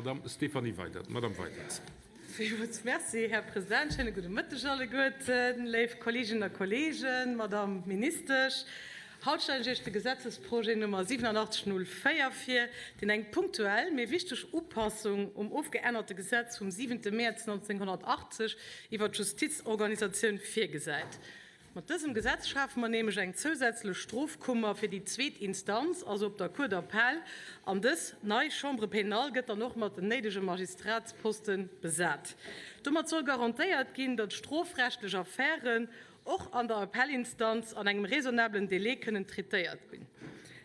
d'Madamm Stéphanie Weydert. Madamm Weydert. Villmools Merci, Här President. Schéine gudde Mëtteg alleguerten, léif Kolleeginnen a Kolleegen, Madamm Ministesch. Haut stellen ech Iech de Gesetzesprojet Nummer 8704 vir, deen eng punktuell, mee wichteg Upassung um ofgeännerte Gesetz vum 7 Mäerz 1980 iwwert d'Justizorganisatioun virgesäit. Mat dësem Gesetz schafe mer nämlech eng zousätzlech Strofkummer fir déi zweet Instanz, also op der Cour d'appel, an dës nei Chambre pénale gëtt dann och mat den néidege Magistratsposte besat. Domat soll garantéiert ginn, datt strofrechtlech Affären och an der Appellinstanz an engem raisonnablen Délai kënnen traitéiert ginn.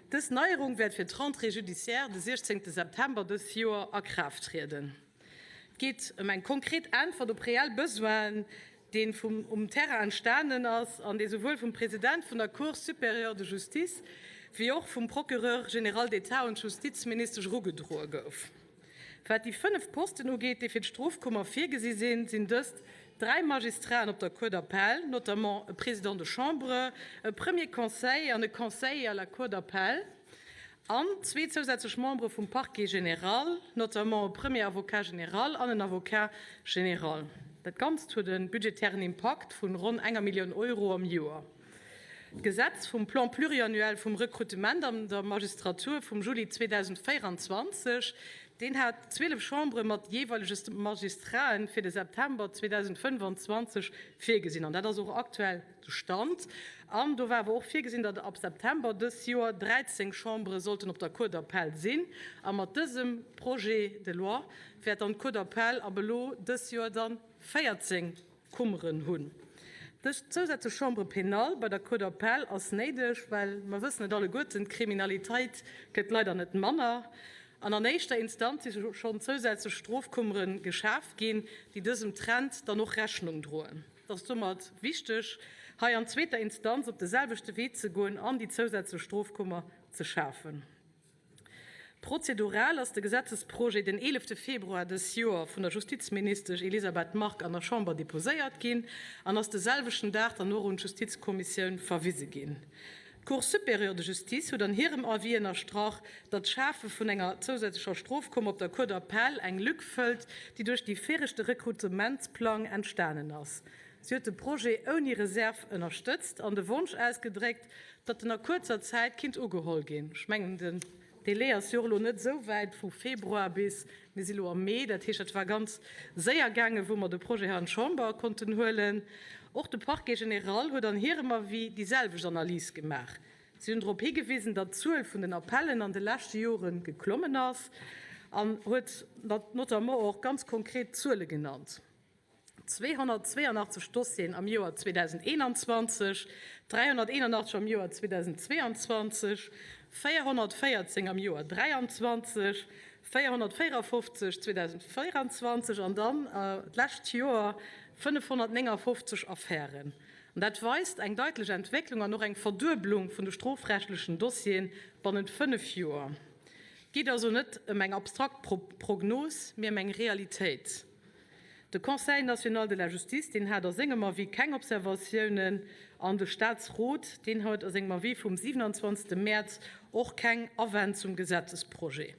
Dës Neierung wäert fir d'Rentrée judiciaire de 16 September dës Joer a Kraaft trieden. Et geet ëm eng konkret Äntwert op reell Besoinen, dee vum um Terrain entstanen ass an dee souwuel vum President vun der Cour supérieure de justice wéi och vum Procureur général d'État un d'Justizministesch erugedroe gouf. Wat déi 5 Posten ugeet, déi fir d'Strofkummer virgesi sinn, sinn dëst dräi Magistraten op der Cour d'appel, notamment e Président de chambre, e Premier conseiller an e Conseiller à la Cour d'appel, An zwee zousätzlech Membere vum Parquet général, notamment e Premier Avocat général an en Avocat général. Dat Ganzt huet e budgetären Impakt vun ronn enger Millioun Euro am Joer. D'Gesetz vum Plan pluriannuel vum Rekrutement an der Magistratur vum Juli 2024, deen hat 12 Chambere mat jeeweilege Magistraten fir de September 2025 virgesinn. An dat ass och aktuell De Stand. An do war awer och virgesinn, datt ab September dës Joer 13 Chambere sollten op der Cour d'appel sinn. A mat dësem Projet de loi wäert dann d'Cour d'appel ab elo dës Joer dann 14 Kummeren hunn. Dës zousätzlech Chambre pénale bei der Cour d'appel ass néideg, well mer wëssen et alleguerten, d'Kriminalitéit gëtt leider net manner. An an éischter Instanz si schonn zousätzlech Strofkummere geschaf ginn, déi dësem Trend dann och Rechnung droen. Et ass domat wichteg, hei an zweeter Instanz op de selwechte Wee ze goen an déi zousätzlech Strofkummer ze schafen. Prozedural ass de Gesetzesprojet den 11 Februar dës Joer vun der Justizministesch Elisabeth Margue an der Chamber deposéiert ginn an ass de selwechten Dag dann och un d'Justizkommissioun verwise ginn. D'Cour supérieure de justice huet an hirem Avis ënnerstrach, datt d'Schafe vun enger zousätzlecher Strofkummer op der Cour d'appel eng Lück fëllt, déi duerch déi viregte Rekrutementsplang entstanen ass. Si huet de Projet ouni Reserve ënnerstëtzt an de Wonsch ausgedréckt, datt en a kuerzer Zäit kinnt ugeholl ginn. Ech mengen, den Délai ass jo och elo net esou wäit, vu Februar bis, mir si elo am Mee, dat heescht, dat war ganz séier gaangen, wou mer de Projet hei an d'Chamber konnten huelen. Och de Parquet général huet an hirem Avis déi selwecht Analys gemaach. Si hunn drop higewisen, datt d'Zuel vun den Appellen an de leschte Jore geklommen ass an huet notamment och ganz konkret Zuele genannt. 282 Dossieren am Joer 2021, 381 am Joer 2022, 414 am Joer 2023, 454 2024 an dann d'lescht Joer 559 Affären. An dat weist eng daitlech Entwécklung an och eng Verdueblung vun de strofrechtlechen Dossiere bannent fënnef Joer. Et geet also net ëm eng abstrakt Prognos, mee ëm eng Realitéit. De Conseil national de la justice, deen hat a sengem Avis keng Observatiounen an de Statsrot, deen huet a sengem Avis vum 27. Mäerz och keng Awänn zum Gesetzesprojet.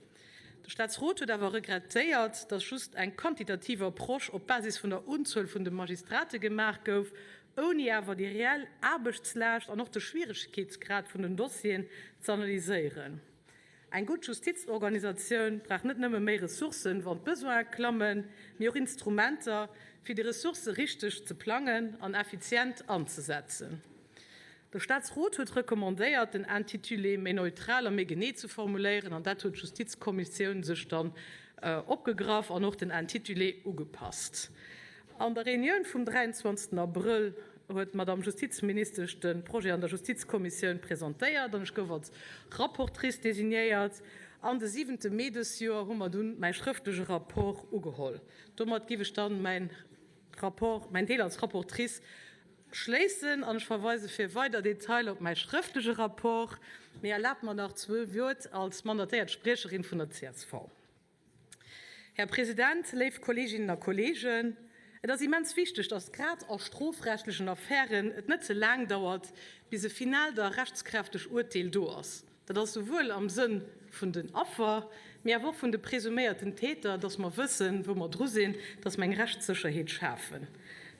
De Statsrot huet awer regrettéiert, dass just eng quantitativ Approche op Basis vun der Unzuel vun de Magistrate gemaach gouf, ouni awer déi reell Aarbechtslaascht an och de Schwieregkeetsgrad vun den Dossieren ze analyséieren. Eng gutt Justizorganisatioun brauch net nëmme méi Ressourcen, wann d'Besoine klammen, mee och Instrumenter, fir déi Ressourcë richteg ze plangen an effizient anzesetzen. De Staatsrot huet recommandéiert, den Intitulé méi neutral a méi genee ze formuléieren, an dat huet d'Justizkommissioun sech dann opgegraff an och den Intitulé ugepasst. An der Reunioun vum 23. Abrëll huet d'Madame Justizministesch de Projet an der Justizkommissioun presentéiert an ech gouf als Rapportrice designéiert. An de siwente Mee dës Joer hu mer dunn mäi schrëftleche Rapport ugeholl. Domat giff ech dann mäin Rapport, mäin Deel als Rapportrice schléissen an ech verweise fir weider Detailer op mäi schrëftleche Rapport. Mee erlaabt mer nach zwou Wuert als mandatéiert Spriecherin vun der csv. Här President, léif Kolleeginnen a Kolleegen, et ass immens wichteg, dass grad a strofrechtlechen Affären et net ze laang dauert, bis e finaalt a rechtskräfteg Uerteel do ass. Dat ass souwuel am Sënn vun den Affer, mee awer och vun de presuméierten Täter, dass mer wëssen, wou mer dru sinn, dass mer eng Rechtssécherheet schafen.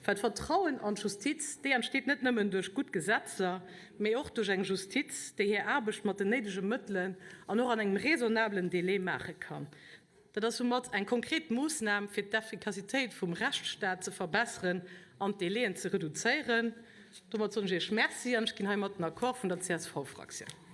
Well d'Vertrauen an d'Justiz, déi entsteet net nëmmen duerch gutt Gesetzer, mee och duerch eng Justiz, déi hir Aarbecht mat den néidege Mëttelen an och an engem raisonnablen Délai maache kann. Dat ass soumat eng konkret Moossnam, fir d'Effikassitéit vum Rechtsstaat ze verbesseren an d'Délaien ze reduzéieren. Domat soen ech Iech Merci an ech ginn heimat den Accord vun der CSV-Fraktioun.